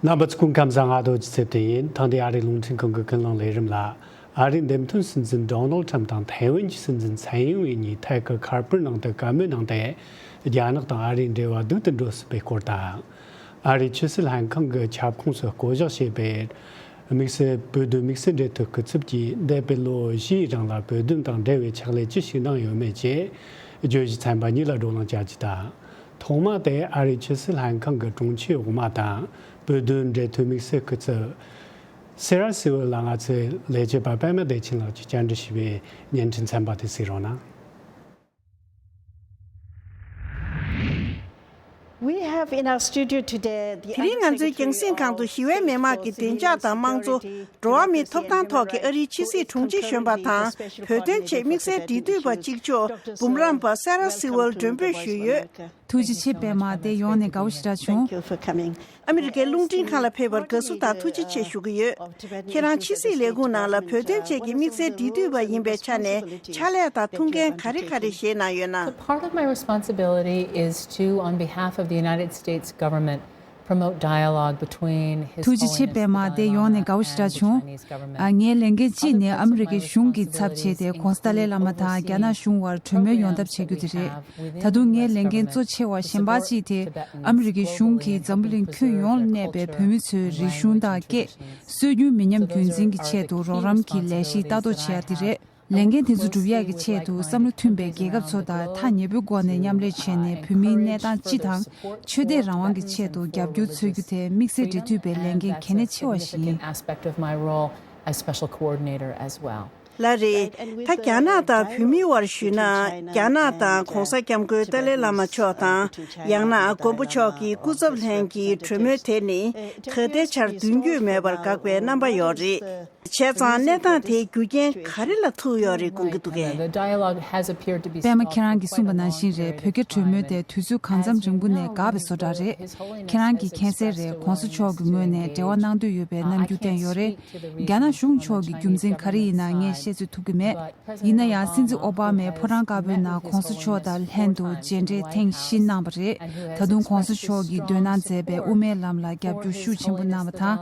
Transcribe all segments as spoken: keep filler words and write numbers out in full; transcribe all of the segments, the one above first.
རྣམ་པ་ཚོ་སྐུ་ཁམས་བཟང་། ང་རྡོ་རྗེ་ཚེ་བརྟན་ཡིན། ད་ལྟའི་ཨ་རིའི་རླུང་འཕྲིན་ཁང་གི་ཀུན་གླེང་ལས་རིམ་ལ། ཨ་རིའི་འདེམས་ཐོན་སྲིད་འཛིན་ཌོ་ནལ་ཁྲམ་དང་ཐའེ་ཝན་གྱི་སྲིད་འཛིན་ཚའེ་ཡིན་ཝེ་གཉིས་ཐད་ཀར་ཁ་པར་ནང་དུ་བཀའ་མོལ་གནང་སྟེ། རྒྱ་ནག་དང་ཨ་རིའི་འབྲེལ་བ་སྡུག་ཏུ་འགྲོ་སྲིད་པའི་སྐོར་དང་། ཨ་རིའི་ཆུ་སྲིན་ལྷན་ཁང་གི་ཁྱབ་ཁོངས་སུ་བསྐོ་གཞག་བྱས་པའི་དམིགས་བསལ་བོད་དོན་དམིགས་བསལ་འབྲེལ་མཐུད་སྐུ་ཚབ་ཀྱིས་འདས་པའི་ལོ་བཞིའི་རིང་ལ་བོད་དོན་དང་འབྲེལ་བའི་ཕྱག་ལས་ཅི་ཞིག་གནང་ཡོད་མེད་བཅས་བརྗོད་གཞི་ཚན་པ་གཉིས་ལ་བགྲོ་གླེང་བྱ་རྒྱུ་དང་། ཐོག་མ་དེ་ཨ་རིའི་ཆུ་སྲིན་ལྷན་ཁང་གི་དྲུང་ཆེ་འོག་མ་དང་བོད་དོན་འབྲེལ་མཐུད་དམིགས་བསལ་སྐུ་ཚབ་སེ་ར་སི་ཝེལ་ལ་ང་ཚོའི་ལས་བྱེད་པ་པད་མ་བདེ་ཆེན་ལགས་ཀྱིས་བཅར་འདྲི་ཞུས་པའི་བརྙན་འཕྲིན་ཚན་པ་དེ་གཟིགས་རོགས་གནང་། We have in our studio today the དེ་རིང་ང་ཚོའི་རྒྱང་སྲིང་ཁང་དུ་ཞི་བའི་མི་མང་གི་བདེ་འཇགས་དང་དམངས་གཙོ། འགྲོ་བ་མིའི་ཐོབ་ཐང་ཐོག་གི་ཨ་རིའི་ཕྱི་སྲིད་དྲུང་ཆེ་གཞོན་པ་དང་བོད་དོན་ཆེད་དམིགས་བསལ་འབྲེལ་མཐུད་པ་གཅིག་ལྕོགས་འབུམ་རམས་པ་སེ་ར་སི་ཝེལ་མགྲོན་འབོད་ཞུས་ཡོད། ཐུགས་རྗེ་ཆེ་པད་མ། འདིར་ཡོང་ནས་དགའ་བོ་ཞེ་དྲག་བྱུང་། ཨ་མི་རི་ཀའི་རླུང་འཕྲིན་ཁང་ལ་ཕེབས་པར་དགའ་བསུ་དང་ཐུགས་རྗེ་ཆེ་ཞུ་གི་ཡོད། ཁྱེད་རང་ཕྱི་སྲིད་ལས་ཁུངས་ནང་ལ་བོད་དོན་ཆེད་ཀྱི་དམིགས་བསལ་འབྲེལ་མཐུད་པ་ཡིན་པའི་ཆ་ནས་ཕྱག་ལས་དང་ཐུགས་འགན་ག་རེ་ག་རེ་བཞེས་གནང་ཡོད་ན། So part of my responsibility is to, on behalf of the United States government, promote dialogue between His Holiness the Dalai Lama and the Chinese government. ཐུགས་རྗེ་ཆེ་པད་མ། འདིར་ཡོང་ནས་དགའ་བོ་ཞེ་དྲག་བྱུང་། ཨ། ངའི་ལས་འགན་གཅིག་ནི་ཨ་མི་རི་ཀའི་གཞུང་གི་ཚབ་བྱས་ཏེ་༸གོང་ས་ཏཱ་ལའི་བླ་མ་དང་རྒྱ་ནག་གཞུང་དབར་གྲོས་མོལ་ཡོང་ཐབས་བྱ་རྒྱུ་དེ་རེད། ད་དུང་ངའི་ལས་འགན་གཙོ་ཆེ་བ་གཞན་པ་གཅིག་དེ་ཨ་མི་རི་ཀའི་གཞུང་གིས་འཛམ་བུ་གླིང་ཁྱོན་ཡོངས་ལ་གནས་པའི་བོད་མི་ཚོའི་རིག་གཞུང་དང་སྐད། སྲོལ་རྒྱུན་མི་ཉམས་རྒྱུན་འཛིན་གྱི་ཆེད་དུ་རོགས་རམ་གྱི་ལས་གཞི་ལྟ་རྟོག་བྱེད་ཡ་དེ་རེད། ལས་འགན་དེ་ཚོ་སྒྲུབ་ཡག་གི་ཆེད་དུ་བསམ་བློ་མཐུན་པའི་རྒྱལ་ཁབ་ཚོ་དང་ཐག་ཉེ་པོའི་སྒོ་ནས་མཉམ་ལས་བྱས་ནས་བོད་མིའི་གནས་སྟངས་སྤྱི་དང་ཆོས་དད་རང་དབང་གི་ཆེད་དུ་རྒྱབ་སྐྱོར་འཚོལ་རྒྱུ་དེ་དམིགས་བསལ་འབྲེལ་མཐུད་པའི་ལས་འགན་གལ་གནད་ཆེ་བ་ཞིག་ཡིན། Aspect of my role as special coordinator as well. ལགས་རེད། ད་རྒྱ་ནག་དང་བོད་མིའི་དབར་ཞུས་ན། རྒྱ་ནག་དང་༸གོང་ས་༸སྐྱབས་མགོན་ཏཱ་ལའི་བླ་མ་མཆོག་དང་། ཡང་ན་མགོན་པོ་མཆོག་གི་སྐུ་ཚབ་ལྷན་གྱི་གྲོས་མོལ་དེ་ནི་ད་ལྟའི་ཆར་མདུན་སྐྱོད་མེད་པར་འགག་པའི་རྣམ་པ་ཡོད་རེད། བྱས་ཙང་གནས་སྟངས་དེའི་རྒྱུ་རྐྱེན་ག་རེ་ལ་ཐུག་ཡོད་རེད་དགོངས་ཀྱི་འདུག་གས། The dialogue has appeared to be stalled. པད་མ། ཁྱེད་རང་གིས་གསུངས་པ་ནང་བཞིན་རེད། བོད་རྒྱ་གྲོས་མོལ་དེ་དུས་ཚོད་གང་འཚམ་རིང་པོ་ནས་འགག་པའི་བཟོ་འདྲ་རེད། ཁྱེད་རང་གིས་མཁྱེན་གསལ་རེད། ༸གོང་ས་མཆོག་གི་ངོས་ནས་འབྲེལ་བ་གནང་འདོད་ཡོད་པའི་རྣམ་འགྱུར་བསྟན་ཡོད་རེད། རྒྱ་ནག་གཞུང་ཕྱོགས་ཀྱི་རྒྱུ་མཚན་ག་རེ་ཡིན་ན་ངས་བཤད་ཚོད་ཐུབ་ཀྱི་མེད། ཡིན་ན་ཡང་སྲིད་འཛིན་ཨོ་བྷ་མས་ཕོ་བྲང་དཀར་པོའི་ནང་༸གོང་ས་མཆོག་དང་ལྷན་དུ་མཇལ་འཕྲད་ཐེངས་བཞི་གནང་བ་རེད། ད་དུང་༸གོང་ས་མཆོག་གིས་འདོད་སྣང་མཛད་པའི་དབུ་མའི་ལམ་ལ་རྒྱབ་སྐྱོར་ཤུགས་ཆེན་པོ་གནང་བ་དང་།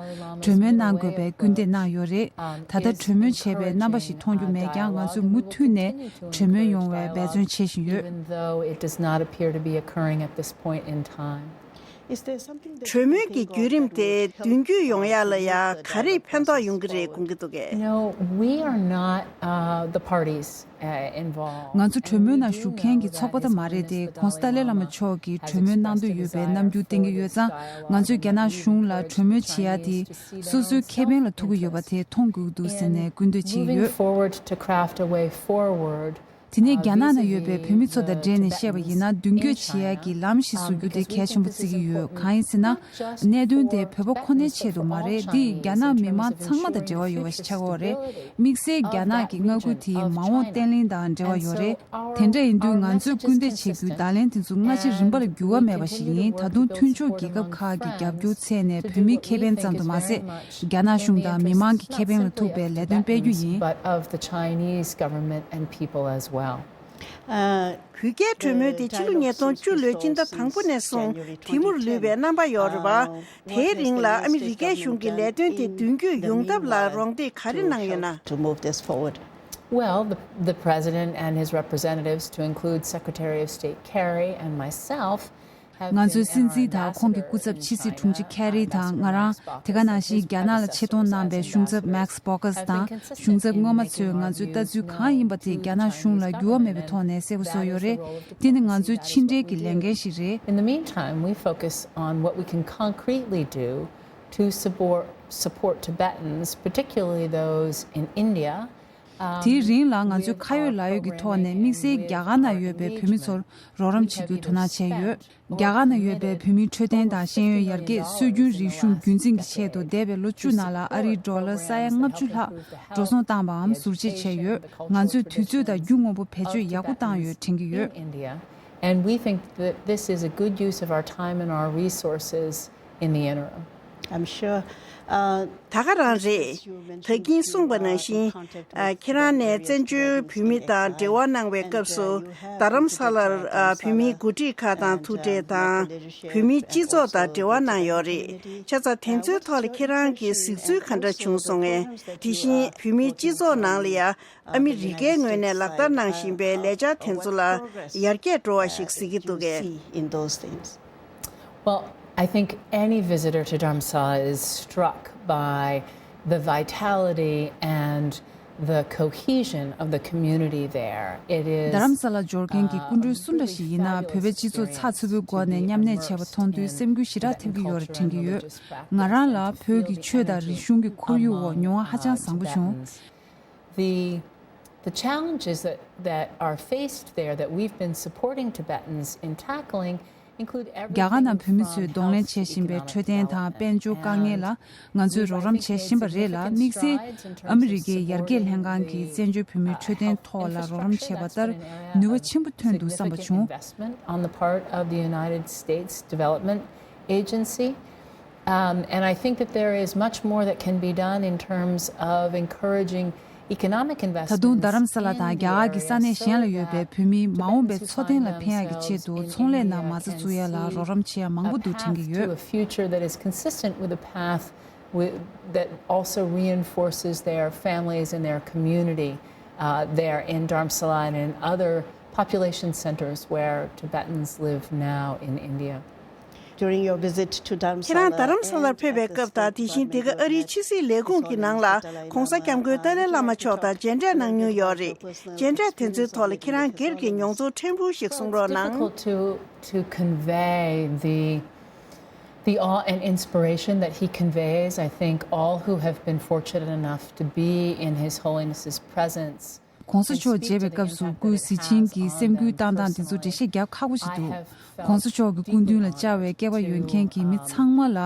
གྲོས་མོལ་གནང་དགོས་པའི་སྐུལ་འདེད་གནང་ཡོད་རེད། ད་ལྟ་གྲོས་མོལ་བྱས་པའི་རྣམ་པ་ཞིག་མཐོང་རྒྱུ་མེད་ཀྱང་། ང་ཚོས་མུ་མཐུད་ནས་གྲོས་མོལ་ཡོང་བའི་འབད་བརྩོན་བྱེད་བཞིན་ཡོད། Even though it does not appear to be occurring at this point in time. གྲོས་མོལ་གྱི་བརྒྱུད་རིམ་དེ་མདུན་སྐྱོད་ཡོང་ཡ་ལ་ཡ་ག་རེ་ཕན་ཐོགས་ཡོང་གི་རེད་དགོངས་ཀྱི་འདུག་གས། No, we are not, uh, the parties, uh, involved. ང་ཚོ་གྲོས་མོལ་ནང་ཞུགས་མཁན་གྱི་ཚོགས་པ་དེ་མ་རེད་དེ། ༸གོང་ས་ཏཱ་ལའི་བླ་མ་མཆོག་གིས་གྲོས་མོལ་གནང་འདོད་ཡོད་པའི་རྣམ་འགྱུར་བསྟན་གྱི་ཡོད་ཙང་། ང་ཚོས་རྒྱ་ནག་གཞུང་ལ་གྲོས་མོལ་བྱེད་ཡ་དེ་སོ་སོའི་ཁེ་ཕན་ལ་ཐུག་གི་ཡོད་པ་དེ་མཐོང་དགོས་ཀྱི་འདུག་ཟེར་ནས་སྐུལ་འདེད་བྱེད་ཀྱི་ཡོད། Moving forward to craft a way forward དེ་ནས་རྒྱ་ནག་ནང་ཡོད་པའི་བོད་མི་ཚོ་དང་འབྲེལ་ནས་བཤད་པ་ཡིན་ན། མདུན་སྐྱོད་བྱེད་ཡག་གི་ལམ་ཞིག་བཟོ་རྒྱུ་དེ་གལ་ཆེན་པོ་བརྩི་གི་ཡོད། གང་ཡིན་ཟེར་ན། གནད་དོན་དེ་བོད་པ་ཁོ་ནའི་ཆེད་དུ་མ་རེད། འདི་རྒྱ་ནག་མི་མང་ཚང་མ་དང་འབྲེལ་བ་ཡོད་པ་ཞིག་ཆགས་ཀྱི་ཡོད་རེད། དམིགས་བསལ་རྒྱ་ནག་གི་མངའ་ཁུལ་དེའི་མ་འོངས་བརྟན་ལྷིང་དང་འབྲེལ་བ་ཡོད་རེད། དེ་འདྲ་ཡིན་དུས་ང་ཚོས་སྐུལ་འདེད་བྱེད་རྒྱུའི་བརྡ་ལན་དེ་ཚོ་སྔ་ཕྱི་རིམ་པ་ལ་འགྱུར་བ་མེད་པ་ཞིག་ཡིན། ད་དུང་མཐུན་ཕྱོགས་རྒྱལ་ཁབ་ཁག་གི་རྒྱབ་སྐྱོར་ཚད་ནས་བོད་མིའི་ཁེ་ཕན་ཙམ་དུ་མ་ཟད། རྒྱ་ནག་གཞུང་དང་མི་མང་གི་ཁེ་ཕན་ལ་ཐུག་པའི་ལས་དོན་སྤེལ་རྒྱུ་ཡིན། But of the Chinese government and people as well. ཨ། བོད་རྒྱའི་གྲོས་མོལ་དེ་ཕྱི་ལོ་ཉིས་སྟོང་བཅུ་ལོའི་སྤྱི་ཟླ་དང་པོ་ནས་བཟུང་དེ་མུར་ལུས་པའི་རྣམ་པ་ཡོད་རེད་པ། དེའི་རིང་ལ་ཨ་མི་རི་ཀའི་གཞུང་གིས་ལས་དོན་དེ་མདུན་སྐྱོད་ཡོང་ཐབས་ལ་རོགས་འདེགས་ག་རེ་གནང་ཡོད་ན། To move this forward. Well, the, the president and his representatives, to include Secretary of State Kerry and myself, ང་ཚོའི་སྲིད་འཛིན་དང་ཁོང་གི་སྐུ་ཚབ་ཕྱི་སྲིད་དྲུང་ཆེ་ཁེ་རི་དང་ང་རང་། དེ་ག་ནང་བཞིན་རྒྱ་ནག་ལ་ཆེད་གཏོང་གནང་པའི་གཞུང་ཚབ་མེག་སི་བྷོ་ཀེས་དང་གཞུང་ཚབ་སྔོན་མ་ཚོས་ང་ཚོའི་ལྟ་ཚུལ་གང་ཡིན་པ་དེ་རྒྱ་ནག་གཞུང་ལ་འགྱུར་བ་མེད་པའི་ཐོག་ནས་གསལ་པོ་བཟོས་ཡོད་རེད། དེ་ནི་ང་ཚོའི་ཕྱི་འབྲེལ་གྱི་ལས་འགན་ཞིག་རེད། In the meantime, we focus on what we can concretely do to support, support Tibetans, particularly those in India. དེའི་རིང་ལ་ང་ཚོས་ཁ་ཡོད་ལག་ཡོད་ཀྱི་ཐོག་ནས་དམིགས་བསལ་རྒྱ་གར་ནང་ཡོད་པའི་བོད་མི་ཚོར་རོགས་རམ་བྱེད་རྒྱུའི་དོ་སྣང་བྱས་ཡོད། རྒྱ་གར་ནང་ཡོད་པའི་བོད་མིའི་འཕྲོད་བསྟེན་དང་ཤེས་ཡོན་ཡར་རྒྱས། སྲོལ་རྒྱུན་རིག་གཞུང་རྒྱུན་འཛིན་གྱི་ཆེད་དུ་འདས་པའི་ལོ་བཅུ་ནང་ལ་ཨ་རིའི་ཌོ་ལར་ས་ཡ་ལྔ་བཅུ་ལྷག་འགྲོ་སོང་བཏང་བའམ་ཟུར་བཅད་བྱས་ཡོད། ང་ཚོས་དུས་ཚོད་དང་རྒྱུ་དངོས་པོ་བེད་སྤྱོད་ཡག་པོ་བཏང་ཡོད་དྲན་གྱི་ཡོད། In India. And we think that this is a good use of our time and our resources in the interim. I'm sure. Uh, ད་ག་རང་རེད། ད་གིན་གསུངས་པ་ནང་བཞིན། ཨ། ཁྱེད་རང་ནས་བཙན་བྱོལ་བོད་མི་དང་འབྲེལ་བ་གནང་བའི་སྐབས་སུ། རྡ་རམ་ས་ལར། ཨ། བོད་མིའི་འགོ་ཁྲིད་ཁག་དང་ཐུག་འཕྲད་དང་། བོད་མིའི་སྤྱི་ཚོགས་དང་འབྲེལ་བ་གནང་ཡོད་རེད། བྱས་ཙང་དེ་ཚོའི་ཐོག་ལ་ཁྱེད་རང་གི་གཟིགས་ཚུལ་ག་འདྲ་བྱུང་སོང་ངས། དེ་བཞིན་བོད་མིའི་སྤྱི་ཚོགས་ནང་ལ་ཡ། ཨ་མི་རི་ཀའི་ངོས་ནས་ལག་བསྟར་གནང་བཞིན་པའི་ལས་འཆར་དེ་ཚོ་ལ་ཡར་རྒྱས་འགྲོ་བ་ཞིག་གཟིགས་ཀྱི་འདུག་གས། Well, I think any visitor to Dharamsala is struck by the vitality and the cohesion of the community there. It is. རྡ་རམ་ས་ལ་འབྱོར་མཁན་གྱི་སྐུ་མགྲོན་སུ་འདྲ་ཞིག་ཡིན་ན། བོད་པའི་སྤྱི་ཚོགས་ཚགས་ཚུད་པོའི་སྒོ་ནས་མཉམ་གནས་བྱས་པ་མཐོང་དུས་སེམས་འགུལ་ཞེ་དྲག་ཐེབས་ཀྱི་ཡོད་རེད་དྲན་གྱི་ཡོད། ང་རང་ལ་བོད་ཀྱི་ཆོས་དང་རིག་གཞུང་གི་ཁོར་ཡུག་འོག་མྱོང་བ་ཧ་ཅང་བཟང་པོ་བྱུང་། The, the challenges that, that are faced there that we've been supporting Tibetans in tackling include everything from health to economic development. རྒྱ་གར་ནང་བོད་མི་ཚོས་གདོང་ལེན་བྱེད་བཞིན་པའི་འཕྲོད་བསྟེན་དང་དཔལ་འབྱོར་དཀའ་ངལ་ལ་ང་ཚོས་རོགས་རམ་བྱེད་བཞིན་པ་རེད་ལ། དམིགས་བསལ་ཨ་མི་རི་ཀའི་ཡར་རྒྱས་ལྷན་ཁང་གིས་བཙན་བྱོལ་བོད་མིའི་འཕྲོད་བསྟེན་ཐོག་ལ་རོགས་རམ་བྱས་པ་ལྟར་ནུས་པ་ཆེན་པོ་ཐོན་འདུག་བསམ་པ་བྱུང་། Investment on the part of the United States Development Agency. Um, and I think that there is much more that can be done in terms of encouraging economic investments. ད་དུང་རྡ་རམ་ས་ལ་དང་རྒྱ་གར་གྱི་ས་གནས་གཞན་ལ་ཡོད་པའི་བོད་མི་མ་འོངས་པའི་འཚོ་རྟེན་ལ་ཕན་ཡག་གི་ཆེད་དུ་ཚོང་ལས་ནང་མ་རྩ་བཙུགས་ཡ་ལ་རོགས་རམ་བྱེད་ཡ་མང་པོ་འདུག་དྲན་གྱི་ཡོད། To a future that is consistent with a path with, that also reinforces their families and their community, uh, there in Dharamsala and in other population centers where Tibetans live now in India. During your visit to Dharamsala, ཁྱེད་རང་རྡ་རམ་ས་ལར་ཕེབས་པའི་སྐབས་དང་། དེ་བཞིན་དེ་ག་ཨ་རིའི་ཕྱི་སྲིད་ལས་ཁུངས་ཀྱི་ནང་ལ་༧གོང་ས་༧སྐྱབས་མགོན་ཏཱ་ལའི་བླ་མ་མཆོག་དང་མཇལ་འཕྲད་གནང་མྱོང་ཡོད་རེད། མཇལ་འཕྲད་དེ་ཚོའི་ཐོག་ལ་ཁྱེད་རང་སྒེར་གྱི་མྱོང་ཚོར་ཕྲན་བུ་ཞིག་གསུང་རོགས་གནང་། It's difficult to, to convey the, the awe and inspiration that he conveys. I think all who have been fortunate enough to be in His Holiness's presence. ༧གོང་ས་མཆོག་མཇལ་བའི་སྐབས་སུ་སྐུའི་གཟི་བྱིན་གྱིས་སེམས་འགུལ་བཏང་སྟངས་དེ་ཚོ་འགྲེལ་བཤད་རྒྱག་ཁག་པོ་ཞིག་འདུག ༧གོང་ས་མཆོག་གི་སྐུ་མདུན་ལ་བཅར་བའི་སྐལ་བ་ཡོད་མཁན་གྱི་མི་ཚང་མ་ལ་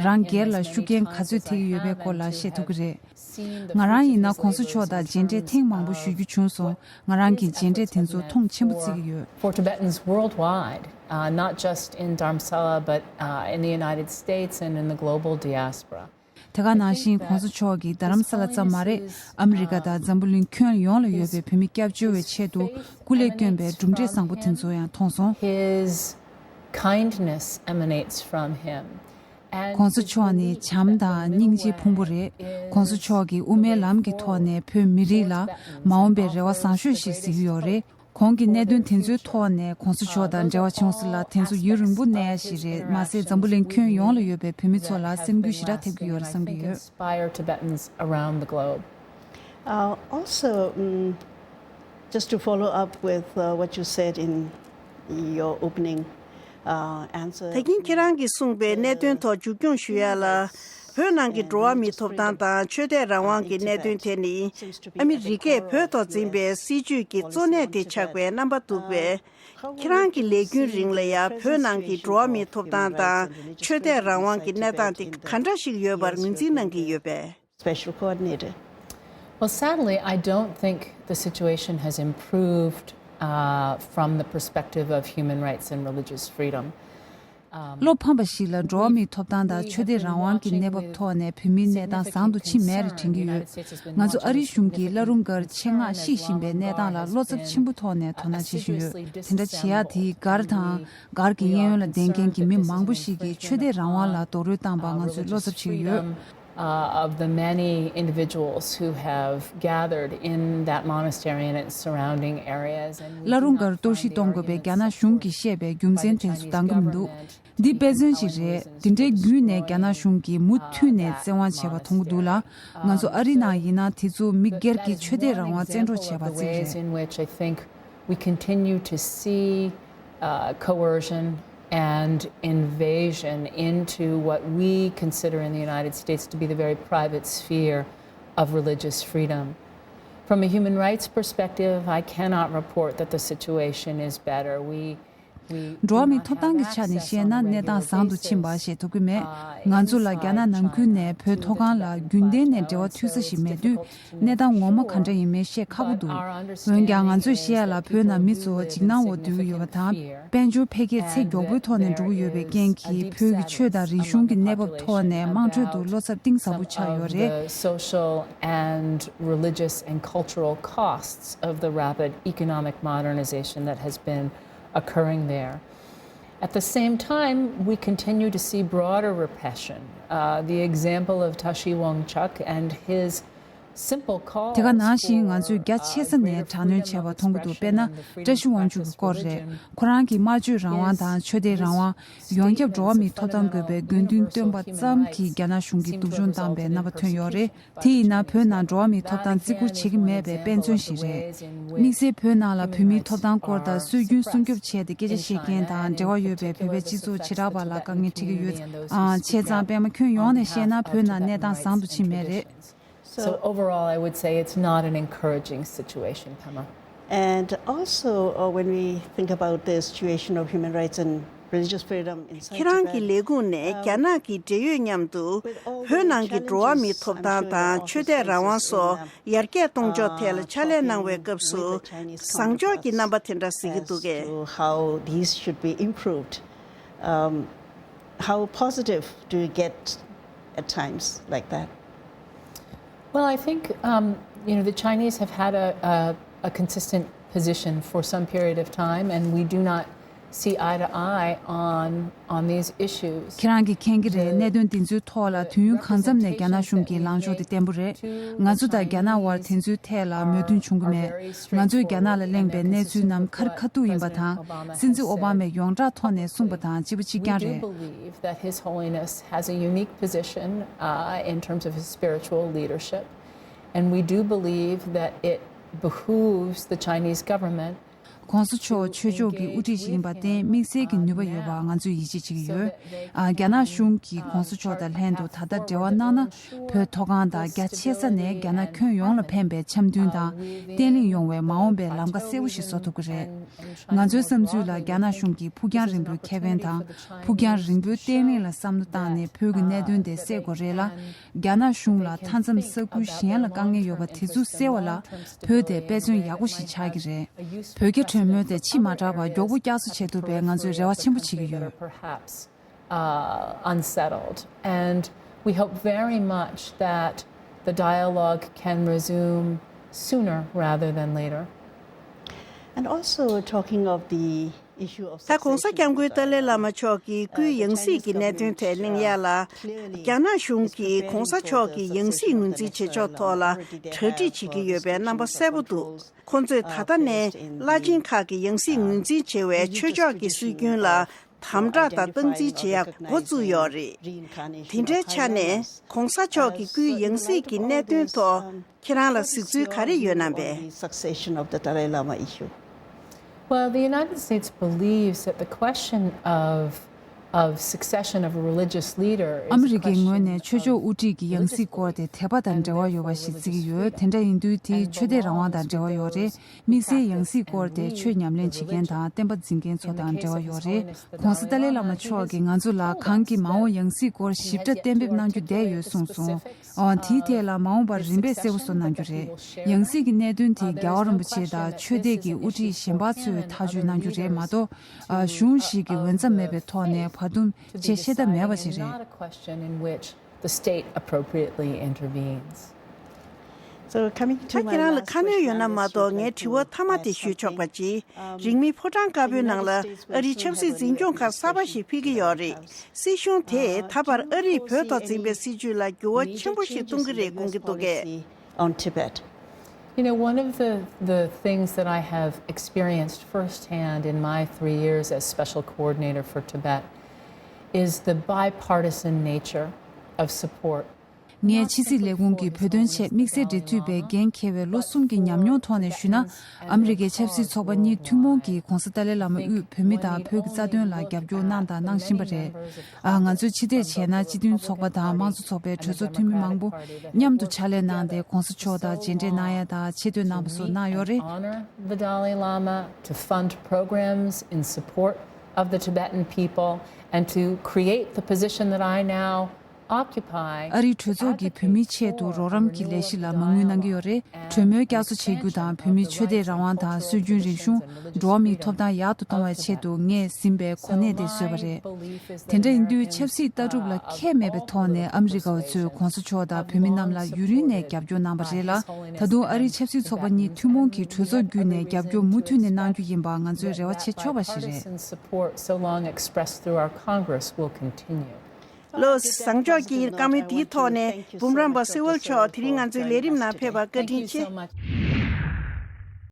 རང་སྒེར་ལ་ཤུགས་རྐྱེན་ག་ཚོད་ཐེབས་ཀྱི་ཡོད་པའི་སྐོར་ལ་བཤད་ཐུབ་ཀྱི་རེད། ང་རང་ཡིན་ན་༧གོང་ས་མཆོག་དང་མཇལ་འཕྲད་ཐེངས་མང་པོ་ཞུ་རྒྱུ་བྱུང་སོང་། ང་རང་གིས་མཇལ་འཕྲད་དེ་ཚོ་མཐོང་ཆེན་པོ་བརྩི་གི་ཡོད། For Tibetans worldwide, uh, not just in Dharamsala, but, uh, in the United States and in the global diaspora. དེ་ག་ནང་བཞིན་༧གོང་ས་མཆོག་གིས་རྡ་རམ་ས་ལ་ཙམ་མ་རེད། ཨ་མི་རི་ཀ་དང་འཛམ་བུ་གླིང་ཁྱོན་ཡོངས་ལ་ཡོད་པའི་བོད་མི་སྐྱབས་བཅོལ་བའི་ཆེད་དུ་སྐུ་ལས་བསྐྱོན་པའི་གྲུབ་འབྲས་བཟང་པོ་དེ་ཚོ་ཡང་མཐོང་སོང་། His kindness emanates from him. And ༧གོང་ས་མཆོག་ནི་བྱམས་དང་སྙིང་རྗེའི་ཕུང་པོ་རེད། ༧གོང་ས་མཆོག་གིས་དབུ་མའི་ལམ་གྱི་ཐོག་ནས་བོད་མི་རིགས་ལ་མ་འོངས་པའི་རེ་བ་བཟང་ཤོས་ཤིག་གཟིགས་ཀྱི་ཡོད་རེད། གོང་གི་གནད་དོན་དེ་ཚོའི་ཐོག་ནས་༧གོང་ས་མཆོག་དང་འབྲེལ་བ་བྱུང་སྲིད་ལ་དེ་ཚོ་ཡུན་རིང་པོ་གནས་ཡ་ཞིག་རེད། མ་ཟད་འཛམ་བུ་གླིང་ཁྱོན་ཡོངས་ལ་ཡོད་པའི་བོད་མི་ཚོ་ལ་སེམས་འགུལ་ཞེ་དྲག་ཐེབས་ཀྱི་ཡོད་རེད་བསམ་གྱི་ཡོད། Inspire Tibetans around the globe. Uh, also, um, just to follow up with, uh, what you said in your opening, uh, answer. ད་གིན་ཁྱེད་རང་གིས་གསུངས་པའི་གནད་དོན་ཐོག་མཇུག་སྐྱོང་ཞུ་ཡ་ལ། བོད་ནང་གི་འགྲོ་བ་མིའི་ཐོབ་ཐང་དང་ཆོས་དད་རང་དབང་གི་གནད་དོན་དེ་ནི། ཨ་མི་རི་ཀས་བོད་ཐོག་འཛིན་པའི་སྲིད་བྱུས་ཀྱི་གཙོ་གནད་དེ་ཆགས་པའི་རྣམ་པ་འདུག་པས། ཁྱེད་རང་གི་ལས་རྒྱུན་རིང་ལ་ཡང་བོད་ནང་གི་འགྲོ་བ་མིའི་ཐོབ་ཐང་དང་ཆོས་དད་རང་དབང་གི་གནས་སྟངས་དེ་ག་འདྲ་ཞིག་ཡོད་པར་ངོས་འཛིན་གནང་གི་ཡོད་པས། Special coordinator. Well, sadly, I don't think the situation has improved, uh, from the perspective of human rights and religious freedom. བློ་ཕམ་པ་ཞིག་ལ་འགྲོ་བ་མིའི་ཐོབ་ཐང་དང་ཆོས་དད་རང་དབང་གི་གནས་བབ་ཐོག་ནས་བོད་མིའི་གནས་སྟངས་བཟང་དུ་ཕྱིན་མེད་རེད་དྲན་གྱི་ཡོད། ང་ཚོ་ཨ་རིའི་གཞུང་གིས་བླ་རུང་སྒར་ཆེད་མངགས་བཤིག་བཞིན་པའི་གནས་སྟངས་ལ་བློ་འཚབ་ཆེན་པོ་ཐོག་ནས་དོ་སྣང་བྱེད་བཞིན་ཡོད། དེ་འདྲ་བྱེད་ཡག་དེས་སྒར་དང་སྒར་གྱི་གཡས་གཡོན་ལ་བསྡད་མཁན་གྱི་མི་མང་པོ་ཞིག་གིས་ཆོས་དད་རང་དབང་ལ་རྡོག་རོལ་བཏང་པ་ང་ཚོས་བློ་འཚབ་བྱེད་ཀྱི་ཡོད། Uh, of the many individuals who have gathered in that monastery and its surrounding areas, and we བླ་རུང་སྒར་གཏོར་བཤིག་གཏོང་དགོས་པའི་རྒྱ་ནག་གཞུང་གིས་བཤད་པའི་རྒྱུ་མཚན་དེ་ཚོ་འདང་གི་མི་འདུག་འདི་དཔེ་མཚོན་ཞིག་རེད། འདི་འདྲའི་བརྒྱུད་ནས་རྒྱ་ནག་གཞུང་གིས་མུ་མཐུད་ནས་བཙན་དབང་བྱས་པ་མཐོང་གི་འདུག་ལ། ང་ཚོ་ཨ་རི་ནང་ཡིན་ན་དེ་ཚོ་མི་སྒེར་གྱི་ཆོས་དད་རང་དབང་བཙན་འཕྲོག་བྱས་པ་ཙིག་རེད། Ways in which I think we continue to see, uh, coercion and invasion into what we consider in the United States to be the very private sphere of religious freedom. From a human rights perspective, I cannot report that the situation is better. We, འགྲོ་བ་མིའི་ཐོབ་ཐང་གི་ཆ་ནས་བཤད་ན་གནས་སྟངས་བཟང་དུ་ཕྱིན་པ་ཞེས་ཐུབ་ཀྱི་མེད། ང་ཚོ་ལ་རྒྱ་ནག་ནང་ཁུལ་ནས་བོད་མཐོ་སྒང་ལ་རྒྱུན་ལྡན་ནས་འབྲེལ་བ་མཐུད་ས་ཞིག་མེད་དུས། གནས་སྟངས་ངོ་མ་ག་འདྲ་ཡིན་མིན་བཤད་ཁག་པོ་འདུག་འོན་ཀྱང་ང་ཚོས་བཤད་ཡ་ལ་བོད་ནང་མི་ཚོ་འཇིགས་སྣང་འོག་སྡོད་ཀྱི་ཡོད་པ་དང་། དཔལ་འབྱོར་འཕེལ་རྒྱས་ཚད་མགྱོགས་པོའི་ཐོག་ནས་འགྲོ་གི་ཡོད་པའི་རྐྱེན་གྱིས་བོད་ཀྱི་ཆོས་དང་རིག་གཞུང་གི་གནས་བབ་ཐོག་ནས་དམངས་ཁྲོད་དུ་བློ་འཚབ་གཏིང་ཟབ་པོ་ཆགས་ཡོད་རེད། The social and religious and cultural costs of the rapid economic modernization that has been occurring there. At the same time, we continue to see broader repression. Uh, the example of Tashi Wangchuk and his simple calls དེ་ག་ནང་བཞིན་ང་ཚོས་རྒྱ་ཆེ་ས་ནས་དྲག་གནོན་བྱས་པ་མཐོང་གི་འདུག་དཔེར་ན། བཀྲ་ཤིས་དབང་ཕྱུག་གི་སྐོར་རེད། ཁོ་རང་གིས་སྨྲ་བརྗོད་རང་དབང་དང་ཆོས་དད་རང་དབང་། ཡོངས་ཁྱབ་འགྲོ་བ་མིའི་ཐོབ་ཐང་དགོས་པའི་དགོས་འདུན་བཏོན་པ་ཙམ་གྱིས་རྒྱ་ནག་གཞུང་གིས་སྡུག་སྦྱོང་བཏང་པའི་རྣམ་པ་ཐོན་ཡོད་རེད། དེ་ཡིན་ན་བོད་ནང་འགྲོ་བ་མིའི་ཐོབ་ཐང་བརྩི་བཀུར་བྱེད་ཀྱི་མེད་པའི་དཔེ་མཚོན་ཞིག་རེད། དམིགས་བསལ་བོད་ནང་ལ་བོད་མིའི་ཐོབ་ཐང་སྐོར་དང་སྲོལ་རྒྱུན་སྲུང་སྐྱོབ་བྱས་ཏེ་སྐད་ཆ་བཤད་མཁན་དང་འབྲེལ་བ་ཡོད་པའི་བོད་པའི་སྤྱི་ཚོགས་བྱེ་བྲག་པ་ལ་དཀའ་ངལ་འཕྲད་ཀྱི་ཡོད། ཨང་། བྱས་ཙང་པད་མ་ཁྱོན་ཡོངས་ནས་བཤད་ན་བོད་ནང་གནས་སྟངས་བཟང་དུ་ཕྱིན་མེད་རེད། So overall, I would say it's not an encouraging situation, Pema. And also, uh, when we think about the situation of human rights and religious freedom in South ཁྱེད་རང་གི་Tibet, ལས་ཁུངས་ནས་རྒྱ་ནག་གི་འབྲེལ་ཡོད་མཉམ་དུ་བོད་ནང་གི་འགྲོ་བ་མིའི་ཐོབ་ཐང་དང་ཆོས་དད་རང་དབང་སོགས་ཡར་རྒྱས་གཏོང་ཕྱོགས་ཐད་ལ་ཕྱག་ལས་གནང་བའི་སྐབས་སུ་བཟང་ཕྱོགས་ཀྱི་རྣམ་པ་དེ་འདྲ་གཟིགས་ཀྱི་འདུག་གས། to how these should be improved. Um, how positive do you get at times like that? Well, I think um, you know the Chinese have had a, a, a consistent position for some period of time, and we do not see eye to eye on on these issues. ཁྱེད་རང་གིས་མཁྱེན་གྱི་རེད། གནད་དོན་འདི་ཚོའི་ཐོག་ལ་དུས་ཡུན་གང་འཚམ་ནས་རྒྱ་ནག་གཞུང་གི་ལངས་ཕྱོགས་དེ་བརྟན་པོ་རེད། ང་ཚོ་དང་རྒྱ་ནག་དབར་དེ་ཚོའི་ཐད་ལ་མོས་མཐུན་བྱུང་གི་མེད། ང་ཚོས་རྒྱ་ནག་ལ་གླེང་པའི་གནས་ཚུལ་རྣམས་ཁ་རི་ཁ་ཐུག་ཡིན་པ་དང་། སྲིད་འཛིན་ཨོ་བྷ་མས་ཡོངས་གྲགས་ཐོག་ནས་གསུངས་པ་དང་གཅིག་པ་གཅིག་རྐྱང་རེད། Believe that His Holiness has a unique position uh, in terms of his spiritual leadership, and we do believe that it behooves the Chinese government གོང་ས་མཆོག་ཆོས་ཕྱོགས་ཀྱི་དབུ་ཁྲིད་ཞིག་ཡིན་པར་བརྟེན་དམིགས་བསལ་གྱི་ནུས་པ་ཡོད་པ་ང་ཚོས་ཡིད་ཆེས་བྱེད་ཀྱི་ཡོད། ཨ། རྒྱ་ནག་གཞུང་གིས་གོང་ས་མཆོག་དང་ལྷན་དུ་ད་ལྟ་འབྲེལ་བ་གནང་ན། བོད་མཐོ་སྒང་དང་རྒྱ་ཆེ་ས་ནས་རྒྱ་ནག་ཁྱོན་ཡོངས་ལ་ཕན་པའི་འཆམ་མཐུན་དང་བརྟན་ལྷིང་ཡོང་བའི་མ་འོངས་པའི་ལམ་ཁ་གསལ་པོ་ཞིག་བཟོ་ཐུབ་ཀྱི་རེད། ང་ཚོའི་བསམ་ཚུལ་ལ་རྒྱ་ནག་གཞུང་གིས་ཕུགས་རྒྱང་རིང་པོའི་ཁེ་ཕན་དང་ཕུགས་རྒྱང་རིང་པོའི་བརྟན་ལྷིང་ལ་བསམ་བློ་བཏང་ནས་བོད་ཀྱི་གནད་དོན་དེ་སེལ་དགོས་རེད་ལ། རྒྱ་ནག་གཞུང་ལ་མཐའ་མཚམས་ས་ཁུལ་གཞན་ལ་དཀའ་ངལ་ཡོད་པ་དེ་ཚོ་སེལ་བ་ལ་བོད་དེ་དཔེ་མཚོན་ཡག་པོ་ཞིག་ཆགས་ཀྱི་རེད། བོད་རྒྱ་གྲོས་མོལ་དེ་ཕྱི་མ་དྲགས་པར་མགྱོགས་པོ་བསྐྱར་གསོ་བྱེད་ཐུབ་པའི་ང་ཚོས་རེ་བ་ཆེན་པོ་བྱེད་ཀྱི་ཡོད། Perhaps uh, unsettled, and we hope very much that the dialogue can resume sooner rather than later. And also talking of the issue of ད་གོང་ས་སྐྱབས་མགོན་ཏཱ་ལའི་བླ་མ་མཆོག་གིས་སྐུའི་ཡང་སྲིད་ཀྱི་གནད་དོན་ཐད་གླེང་ཡ་ལ། རྒྱ་ནག་གཞུང་གིས་གོང་ས་མཆོག་གི་ཡང་སྲིད་ངོས་འཛིན་བྱེད་ཕྱོགས་ཐོག་ལ་གྲ་སྒྲིག་བྱེད་ཀྱི་ཡོད་པའི་རྣམ་པ་གསལ་པོ་འདུག་ཁོང་ཚོས་ད་ལྟ་ནས་བླ་ཆེན་ཁག་གི་ཡང་སྲིད་ངོས་འཛིན་བྱེད་པའི་ཆོས་ཕྱོགས་ཀྱི་སྲོལ་རྒྱུན་ལ་དམ་དྲག་དང་སྟངས་འཛིན་བྱེད་ཡ་འགོ་བཙུགས་ཡོད་རེད། དེ་འདྲའི་ཆ་ནས་གོང་ས་མཆོག་གི་སྐུའི་ཡང་སྲིད་ཀྱི་གནད་དོན་ཐོག་ཁྱེད་རང་ལ་གཟིགས་ཚུལ་ག་རེ་ཡོད་ན་པས། The succession of the Dalai Lama issue. Well, the United States believes that the question of of succession of a religious leader is ཨ་མི་རི་ཀའི་ངོས་ནས་ཆོས་ཕྱོགས་དབུ་ཁྲིད་ཀྱི་ཡང་སྲིད་སྐོར་དེ་དད་པ་དང་འབྲེལ་བ་ཡོད་པ་ཞིག་བརྩི་གི་ཡོད། དེ་འདྲ་ཡིན་དུས་དེ་ཆོས་དད་རང་དབང་དང་འབྲེལ་བ་ཡོད་རེད། དམིགས་བསལ་ཡང་སྲིད་སྐོར་དེ་ཆོས་ཉམས་ལེན་བྱེད་མཁན་དང་བསྟན་པ་འཛིན་མཁན་ཚོ་དང་འབྲེལ་བ་ཡོད་རེད། གོང་ས་ཏཱ་ལའི་བླ་མ་མཆོག་གིས་ང་ཚོ་ལ་གང་གི་མ་འོངས་ཡང་སྲིད་སྐོར་ཞིབ་ཕྲ་གཏན་འབེབས་གནང་རྒྱུ་བསྡད་ཡོད་གསུངས་སོང་། ཨོ། དེའི་ཐད་ལ་མ་འོངས་པར་རིམ་པས་གསལ་པོ་བཟོ་གནང་རྒྱུ་རེད། ཡང་སྲིད་ཀྱི་གནད་དོན་དེ་རྒྱལ་བ་རིན་པོ་ཆེ་དང་ཆོས་སྡེ་གི་དབུ་ཁྲིད་གཞན་པ་ཚོས་ཐག་གཅོད་གནང་རྒྱུ་རེད་མ་གཏོགས། ཨ། གཞུང་ཞིག་གི་འོས་འཚམ་མེད་པའི་ཐོག་ནས་བར་འདུམ་བྱེད་ཤེས་ཐབས་མེད་པ་ཞིག་རེད། Not a question in which the state appropriately intervenes. So coming to ད་ཁྱེད་རང་ལ་ཁ་སྣོན་ཡོད་ན་མ་གཏོགས་ངའི་དྲི་བ་མཐའ་མ་དེ་ཞུས་ཆོག་པ་ཅིག་རིང་མིན་ཕོ་བྲང་དཀར་པོའི་ནང་ལ་ཨ་རིའི་ཆབ་སྲིད་འཛིན་སྐྱོང་ཁག་གསར་པ་ཞིག་ཕེབས་ཀྱི་ཡོད་རེད། སྲིད་གཞུང་དེས་ད་བར་ཨ་རིས་བོད་ཐོག་འཛིན་པའི་སྲིད་བྱུས་ལ་འགྱུར་བ་ཆེན་པོ་ཞིག་གཏོང་གི་རེད་དགོངས་ཀྱི་འདུག་གས། On Tibet. You know, one of the, the things that I have experienced firsthand in my three years as special coordinator for Tibet is the bipartisan nature of support. ངས་ཕྱི་སྲིད་ལས་ཁུངས་ཀྱི་བོད་དོན་ཆེད་དམིགས་བསལ་འབྲེལ་མཐུད་པའི་འགན་འཁྱེར་བའི་ལོ་གསུམ་གྱི་ཉམས་མྱོང་ཐོག་ནས་ཞུས་ན། ཨ་མི་རི་ཀའི་ཆབ་སྲིད་ཚོགས་པ་གཉིས་ཐུན་མོང་གིས་གོང་ས་ཏཱ་ལའི་བླ་མ་དབུས་བོད་མི་དང་བོད་ཀྱི་རྩ་དོན་ལ་རྒྱབ་སྐྱོར་གནང་དང་གནང་བཞིན་པ་རེད། ཨ། ང་ཚོས་ཕྱི་བལྟས་བྱས་ན་སྤྱི་མཐུན་ཚོགས་པ་དང་དམངས་གཙོ་ཚོགས་པའི་གྲོས་ཚོགས་འཐུས་མི་མང་པོ་མཉམ་དུ་ཕྱག་ལས་གནང་སྟེ་གོང་ས་མཆོག་དང་མཇལ་འཕྲད་གནང་ཡ་དང་ཆེ་བསྟོད་གནང་བ་སོགས་གནང་ཡོད་རེད། Honor the Dalai Lama, to fund programs in support of the Tibetan people and to create the position that I now occupy. ཨ་རིའི་གྲོས་ཚོགས་ཀྱིས་བོད་མིའི་ཆེད་དུ་རོགས་རམ་གྱི་ལས་གཞི་ལ་མ་དངུལ་གནང་གི་ཡོད་རེད། གྲོས་མོལ་བསྐྱར་གསོ་བྱེད་རྒྱུ་དང་། བོད་མིའི་ཆོས་དད་རང་དབང་དང་སྲོལ་རྒྱུན་རིག་གཞུང་། འགྲོ་བ་མིའི་ཐོབ་ཐང་ཡག་ཏུ་གཏོང་བའི་ཆེད་དུ་ངས་ཟིན་པའི་གོ་གནས་དེ་བཟོས་པ་རེད། དེ་འདྲ་ཡིན་དུས་ཆབ་སྲིད་ལྟ་གྲུབ་ལ་ཁྱད་མེད་པའི་ཐོག་ནས་ཨ་མི་རི་ཀ་བ་ཚོས་གོང་ས་མཆོག་དང་བོད་མི་རྣམས་ལ་ཡུན་རིང་ནས་རྒྱབ་སྐྱོར་གནང་བ་རེད་ལ། ད་དུང་ཨ་རིའི་ཆབ་སྲིད་ཚོགས་པ་གཉིས་ཐུན་མོང་གི་གྲོས་ཚོགས་བརྒྱུད་ནས་རྒྱབ་སྐྱོར་མུ་མཐུད་ནས་གནང་རྒྱུ་ཡིན་པ་ང་ཚོས་རེ་བ་བྱེད་ཆོག་པ་ཞིག་རེད། Bipartisan support so long expressed through our Congress will continue. ལགས་སོ། བཟང་ཕྱོགས་ཀྱི་བཀའ་མོལ་འདིའི་ཐོག་ནས་འབུམ་རམས་པ་སེ་ཝལ་མཆོག་དེ་རིང་ང་ཚོའི་ལས་རིམ་ནང་ཕེབས་པར་བཀའ་དྲིན་ཆེ།